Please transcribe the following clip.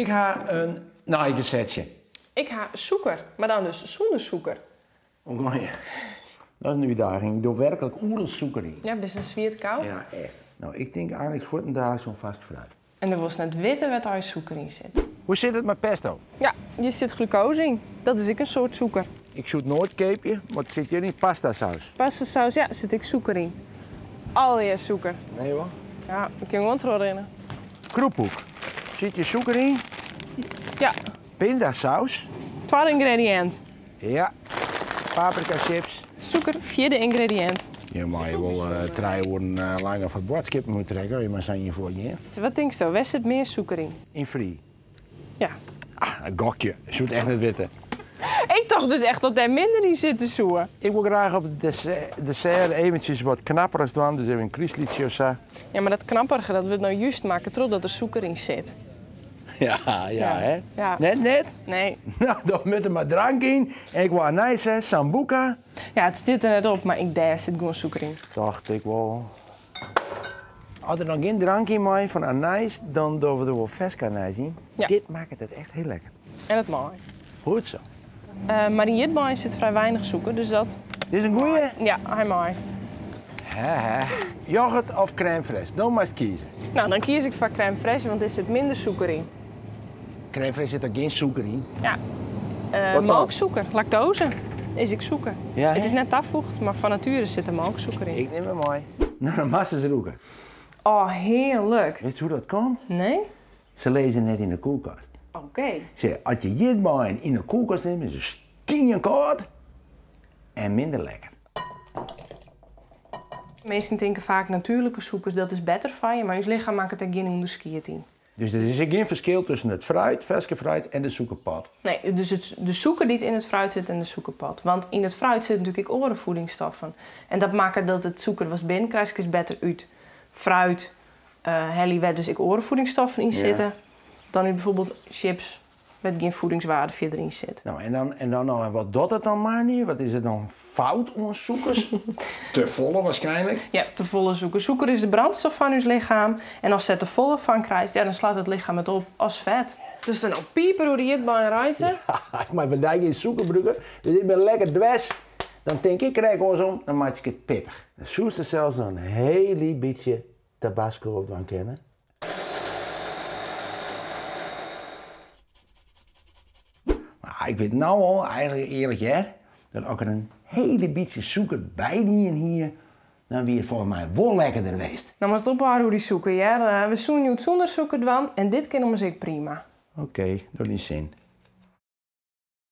Ik ha in neigesetsje. Ik ha sûker, mar dan dus sûnder sûker. Oh ja. Dat is in útdaging. Ik doch werklik oeral sûker yn. Ja, bist in swiet kou. Ja, echt. No, ik tink eigentlik fuortendaliks oan farsk fruit. En dan wolst net witte wêr't allegear sûker yn sit. Hoe sit it mei pesto? Ja, hjir sit glukoaze yn. Dat is ek in soart sûker. Ik soe it noait keapje, mar it sit hjir yn pastasaus. Pastasaus, ja, sit ek sûker yn. Allegear sûker. Nee hoor. Ja, ik kin gewoan trochrinne. Krûpkoek. Sit hjir sûker yn? Ja. Pindasaus. Twadde yngrediïnt. Ja. Paprika chips. Sûker, fjirde yngrediïnt. Je meie wol trije oeren langer foar boadskippen úttrekke as je mei sa'n ien fuortgean. Wat tinksto, wêr sit mear sûker yn? Yn Frie. Ja. Ah, in gokje. Ik soe it echt net witte. Ik tocht dus echt dat dêr minder yn sitte soe. Ik wol graach op it dessert eventsjes wat knapperigs dwaan, dus even in krúslytsje of sa. Ja, mar dat knapperige dat wurdt no júst makke trochdat der sûker yn sit. Ja, ja, hè? Ja. Net net? Nee. No, dan moat der mar drank yn. En ik wol anijs, hè, sambuca. Ja, it stiet der net op, mar ek dêr sit gewoan sûker yn. Tocht ik wol. As der dan gjin drank yn mei fan anijs, dan dogge we der wol fersk anijs yn. Ja. Dit makket it echt hiel lekker. En it mei. Goed zo. Mar yn ierdbeien sit frij weinich sûker, dus dat... Dit is in goeie? Ja, hy mei. Hè, hè. Yoghurt of crème fraîche? No moatst kieze. No, dan kies ik foar crème fraîche, want dêr sit minder sûker yn. Crème fraîche sit toch gjin sûker yn? Ja. Wat dan? Molksûker, lactose, is ek sûker. Ja, It is hè? net tafoegd, mar fan natuere sit der molksûker yn. Ik nim him mei. No, dan moatst ris rûke. Oh, hearlik. Witst hoe't dat komt? Nee. Se lizze net yn de kuolkast. Oké. Sjoch, as je ierdbeien yn de kuolkast nimme, is se stienkâld en minder lekker. Minsken tinke faak natuerlike sûkers, dat is better foar je, mar ús lichem makket dêr gjin ûnderskied yn. Dus der is ek gjin ferskil tusken it fruit, ferske fruit en de sûkerpot? Nee, dus it, de sûker dy't yn it fruit sit en de sûkerpot. Want yn it fruit sitte natuerlik ek oare voedingsstoffen. En dat makket dat it sûker watst binnenkrijst, kinst better út fruit helje wêr't dus ek oare voedingsstoffen yn sitte, dan út bijvoorbeeld chips wêr't gjin voedingswaarde fierder yn sit. No, en dan, en dan noch, en wat docht it dan mei dy? Wat is der dan fout oan sûkers? Te folle waarskynlik. Ja, te folle sûker. Sûker is de brandstof fan ús lichem en ast der te folle fan krijst, ja, dan slacht it lichem it op as fet. Dus dan no piper oer de ierdbeien reitsje. Ja, ik mei fan dy gjin sûker brûke, dus ik bin lekker dwers. Dan tink ik krekt oarsom, dan meitsje ik it pittich. Dan soest der sels noch in hiel lyts bytsje tabasco op dwaan kinne. Mar ik wit no al, eigentlik earlik hear, dat as ik der in hiele bytsje sûker by dien hie, dan wie it folgens my wol lekkerder west. No moatst ophâlde oer dy sûker, hear. We soene hjoed sûnder sûker dwaan en dit kin ommers ek prima. Oké, docht dyn sin.